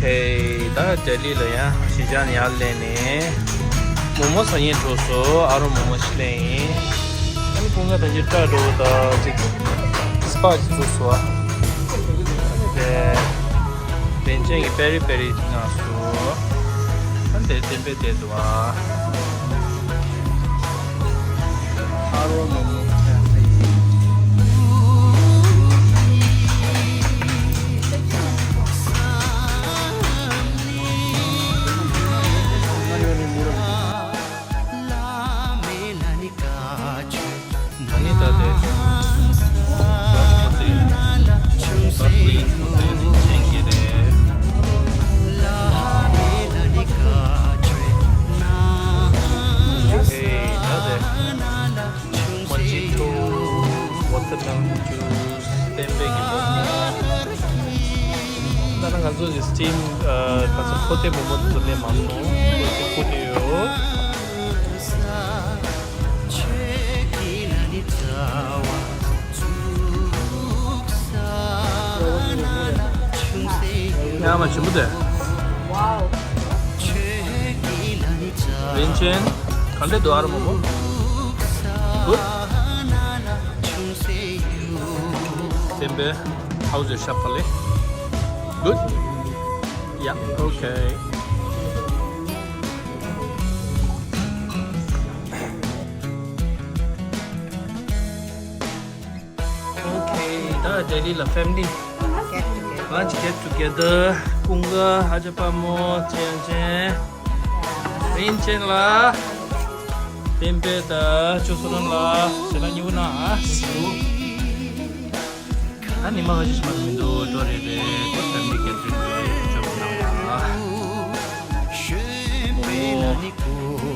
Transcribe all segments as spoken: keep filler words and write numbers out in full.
ཨོ་ཁེ། ད་ལྡི་ལི་ལ་ཡང་གཞིས་ཆགས་ནས་ཡར་སླེབས་ནས་མོག་མོག་ཟ་སྙིང་འདོད་སོང་། ཨ་རོ་མོག་མོག་ཞིག་ལེན་ཡིན། ཨ་ནི་ཀུན་དགའ་ད་ཅིག་སྐྲ་བྲེགས་པ་དང་ཅིག་སི་པ་ཅིག་བཙུགས་སོང་། ཨ་ནི་དེ་རིན་ཆེན་གྱི་པེ་རི་པེ་རི་ཅིག་མངགས་སོང་། ཨ་ནི་དེ་བསྟན་པའི་བསྡད་འདུག་ཨ། ཨ་རོ་མོག་མོག་ཁེ་ཕེ། ཨ་ནི་ད་དེ། ཨེ་ད་དེ། མོ་ཇི་ཊོ། ཝ་ཊར་མེ་ལོན་ཇུས། བསྟན་པའི་གི་མོག་མོག་ད་ནི་ང་ཚོ་གི་སི་ཊིམ་ཨ་ད་ཚོ་ཁོ་ཏེ་མོག་མོག་དེ་ཚོ་ལེན་མ་སོང་། ཁོ་ཏེ་ཁོ་ཏེ་ཡོད། ཡ་མ་ཆེན་པོ་དེ། ཝའོ། རིན་ཆེན། ག་འདྲ་འདུག་ཨ་རོ་མོག་མོག། Good. བསྟན་པའི། How's your shop, Pali? Good? Yeah, okay. Okay, ད་ལྡི་ལི་ལ་ཕེ་མི་ལི། Lunch get together. ཀུན་དགའ། ཨ་ཅག་དཔའ་མོ། ཅན་ཅན། རིན་ཆེན་ལགས། བསྟན་པའི་དང་ཅོ་བསོད་ནམས་ལགས། ཞེ་དྲག་སྙིང་པོ་གནང་ཨ། ཨ་ནི་མ་ཁ་ཤས་ཤིག་མ་མི་འདུག་འགྲོ་རེད་རེད། ད་ཕེ་མི་ལི་གེ་ཐ་རིང་རེད། ཅོ་གནང་ཨ། མོག་མོག།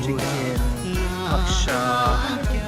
ཅིག་ཅན། ཕག་ཤ། ཅེ།